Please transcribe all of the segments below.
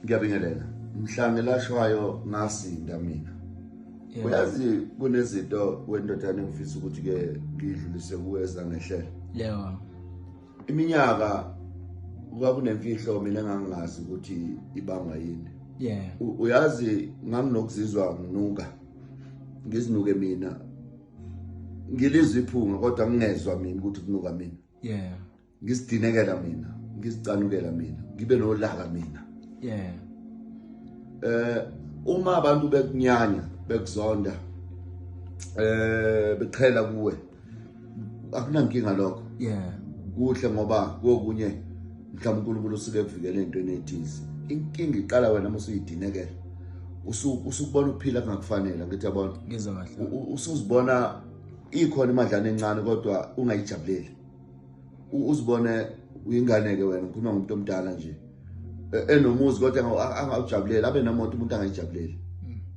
Ngiyabingelela. Mhla ngelashwayo ngasinda mina. Uyazi kunezinto wendodana engifisa ukuthi ke ngidlulise kuwe ezangehlela. Yebo. Iminyaka kwakunemfihlo mina engangingazi ukuthi ibangwa yini. Yeah. Uyazi nganginokuzizwa nginuka. Ngizinuke mina. Ngilizwa iphunga kodwa ngingezwa mina ukuthi kunuka mina. Yeah. Ngizidinekela mina, ngizicanukela mina, ngibe nolaka mina. Yeah. Uma abantu bekunyanya, bekuzonda, beqhela kuwe, akunankinga lokho. Yeah. Kuhle ngoba kokunye mhlawumbe uNkulunkulu usuke ekuvikele entweni ethize. Inkinga iqala wena uma usuyidinekela. Usukubona ukuphila kungakufanele, ngithi yabona. Ngizwa kahle. Usuzibona ikhona imadlana encane kodwa ungayijabuleli. Uzibone uyingane ke wena, ngikhuluma ngomuntu omdala nje. Enomuzi kodwa angawujabuleli, abe nemoto umuntu angayijabuleli.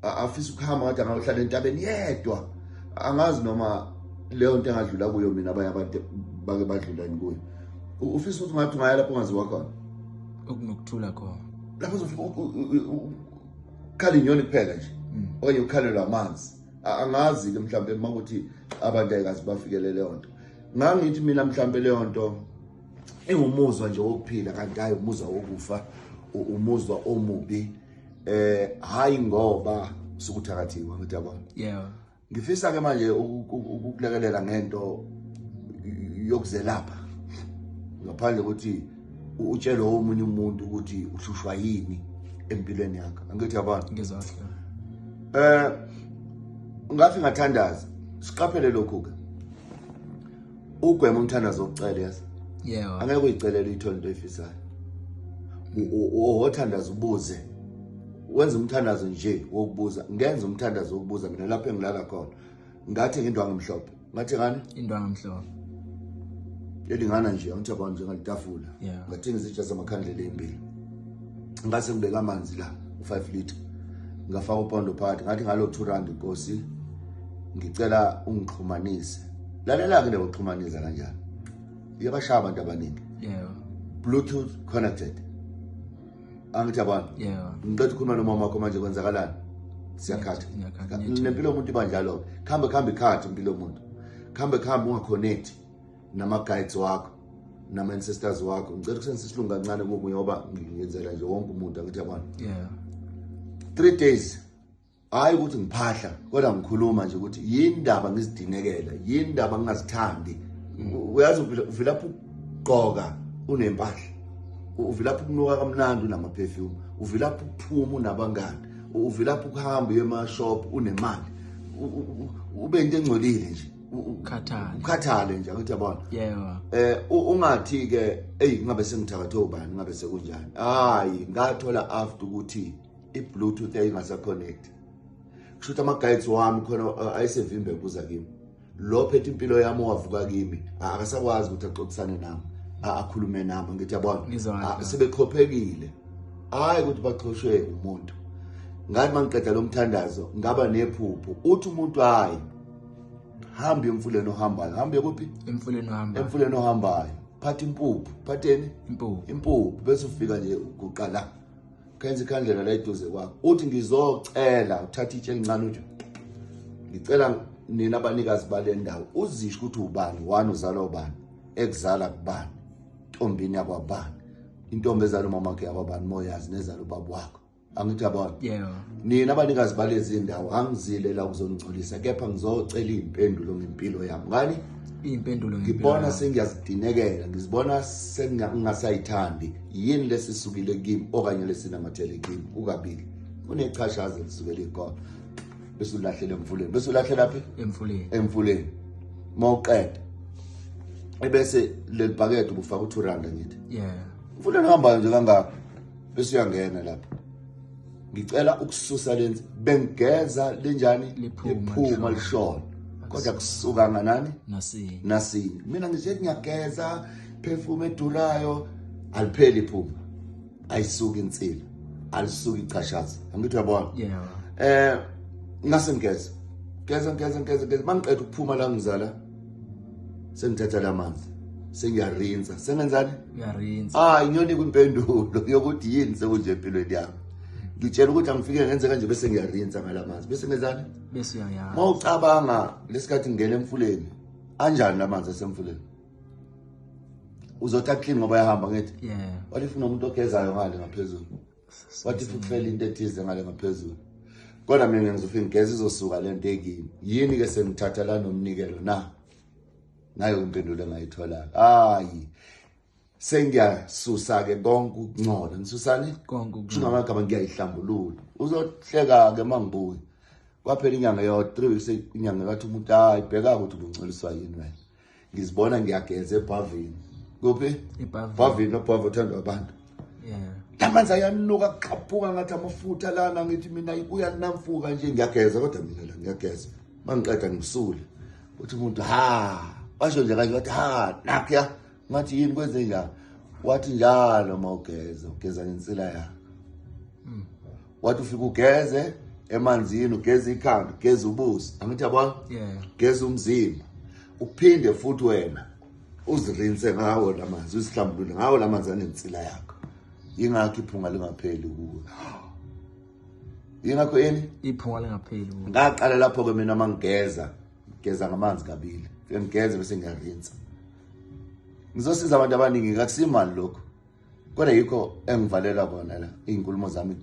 Afisa ukuhamba kodwa angawuhlala entabeni yedwa. Angazi noma leyo nto engadlula kuyo mina abanye abantu bake badlula yini kuyo. Ufisa ukuthi ungathi ungaya lapho ungaziwa khona. Okunokuthula khona. Lapho uzofika ukhala inyoni kuphela nje. Okanye ukhalelwa amanzi. Angazi ke mhlawumbe uma kuthi abantu ayikazi bafikele leyo nto. Ngangithi mina mhlawumbe leyo nto ingumuzwa nje wokuphila, kanti hayi umuzwa wokufa, umuzwa omubi. Hayi ngoba sukuthakathiwa, ngithi yabona. Yeah. Ngifisa ke manje ukukulekelela ngento yokuzelapha ngaphandle ukuthi utshele omunye umuntu ukuthi uhlushwa yini empilweni yakho. Angithi yabona. Ngizwa kahle. Ngathi ngathandaza, siqaphele lokhu ke. Ugwema umthandazo wokucela, yazi. Yeah. Angeke uyicelele uyithole into oyifisayo. Othandaza ubuze. Wenza umthandazo nje wokubuza. Ngenza umthandazo wokubuza mina lapho engilala khona. Ngathi ngindwangu emhlophe. Ngathi ngani? Indwangu emhlophe. Elingana nje, angithi yabona njengalithafula. Yeah. Ngathenga izitsha zamakhandlela ezimbili. Ngase ngibeka amanzi la, u5 liter. Ngafaka upondo phakathi, ngathi ngalo 2 rand Nkosi ngicela ungixhumanise. Lalela ke lokuxhumanisa kanjani. Iyabashaya abantu abaningi. Yeah. Bluetooth connected. Angithi yabona. Yeah. Ngiqeda ukukhuluma nomama wakho manje kwenzakalani? Siyakhatha. Siyakhatha. Nempilo yomuntu ibanjalo. Khambe khambe ikhathi impilo yomuntu. Khambe khambe ungaconnect nama guides wakho, nama ancestors wakho. Ngicela ukusebenzisa isilungu kancane kokunye ngoba ngiyenzela nje wonke umuntu, angithi yabona. Yeah. 3 days. Hayi ukuthi ngiphahla kodwa ngikhuluma nje ukuthi yindaba ngizidinekela, yindaba ngingazithandi. Uyazi uvilapha ukugqoka unempahla, uvilapha ukunuka kamnandi unama perfume, uvilapha ukuphuma unabangani, uvilapha ukuhamba uye ema shop unemali, ube into engcolile nje. Ukhathale. Ukhathale nje, angithi yabona. Yeah. Ungathi ke hey ngabe sengithakathe ubani, ngabe sekunjani. Hayi, ngathola after ukuthi i-Bluetooth yayingasa connect. Kusho ukuthi ama-guides wami khona ayesevimbe kuza kimi. Lo phethe impilo yami owavuka kimi akasakwazi ukuthi axoxisane nami, akhulume nami, ngithi yabona. Ngizwa kahle. Sebeqhophekile. Hayi ukuthi baxoshwe umuntu. Ngathi mangiqeda lo mthandazo ngaba nephupho, uthi umuntu hayi hamba emfuleni ohambayo. Hambe kuphi? Emfuleni ohambayo. Emfuleni ohambayo. Phatha impuphu. Phatheni? Impuphu. Impuphu bese ufika nje uguqa la. Khenza ikhandlela la eduze kwakho. Uthi ngizocela uthatha itshe elincane uthi ngicela nina abanikazi bale ndawo uzisho ukuthi ubani, wani uzalwa ubani, ekuzala kubani, ntombini yakwabani, intombi ezala umama wakhe yakwabani, moyazi nezala ubaba wakho. Angithi yabona. Yeah. Nina abanikazi balezi ndawo angizile la ukuzoningcolisa, kepha ngizocela impendulo ngempilo yami. Ngani? Impendulo ngempilo Ngibona yami. sengiyazidinekela, ngizibona sengingasayithandi. Yini lesisukile kimi okanye lesinamathele kimi? Kukabili. Kunechashaza elisukele ikhona. Bese ulahlela emfuleni. Bese ulahlela phi? Emfuleni. Emfuleni. Mawuqeda. Ebese leli bucket ubufaka u2 rand ngithi. Yeah. Umfuleni uhamba nje kangaka. Bese uyangena lapha. Ngicela ukususa lenzi bengigeza lenjani Liphuma, liphuma lishona. lishona. Kodwa kusuka nganani? Nasinye. Nasinye. Mina ngithi ngiyageza perfume edulayo alipheli iphuma. Ayisuki insila. Alisuki ichashaza. Angithi uyabona? Yeah. Ngase ngigeza. Geza ngigeza ngigeza ngigeza mangiqeda ukuphuma la ngizala sengithatha lamanzi. Sengiyarinsa, sengenzani? Uyarinsa. Ah, inyonika impendulo yokuthi yini sekunje empilweni yami. Ngitshela ukuthi angifike ngenze kanje bese ngiyarinsa ngalamanzi, bese ngenzani? Bese uyayazi. Uma ucabanga lesikhathi ngingena emfuleni, anjani lamanzi asemfuleni? Uzothi clean ngoba ayahamba ngithi. Yeah. Wathi ufuna umuntu ogezayo ngale ngaphezulu. Wathi ufuna into ethize ngale ngaphezulu. Kodwa mina ngizofika ngigeza izosuka lento ekimi. Yini ke sengithatha la nomnikelo na? Nayo impendulo engayithola. Hayi. Sengiyasusa ke konke ukungcola. Ngisusani? Konke Kusho ngamagama ngiyayihlambulula. Uzohleka ke mangibuya. Kwaphela inyanga yo 3 weeks, inyanga ngathi umuntu hayi bheka ukuthi ubungcoliswa yini wena. Ngizibona ngiyageza ebhavini. Kuphi? Ebhavini. Bhavini, obhava othandwa abantu. Yeah. Lamanzi ayanuka kuxhaphuka ngathi amafutha lana, ngithi mina kuyanamfuka nje, ngiyageza kodwa mina la ngiyageza. Mangiqeda ngisule. Uthi umuntu ha, basho nje kanje wathi ha, nakya. Ngathi yini kwenze njani? Wathi njalo mawugeza, ugeza ngensila yakho. Wathi ufika ugeze emanzini, ugeze ikhanda, ugeze ubuso. Angithi yabona? Yeah. Geza umzimba. Uphinde futhi wena uzirinse ngawo lamanzi, uzihlambulule ngawo lamanzi anensila yakho. Ingakho iphunga lingapheli kuwe. Ingakho yini? Iphunga lingapheli kuwe. Ngaqala lapho ke mina mangigeza, ngigeza ngamanzi kabili. Ngigeze bese ngiyarinsa. Ngizosiza abantu abaningi, akusimali lokho. Kodwa yikho engivalela kona la izinkulumo zami.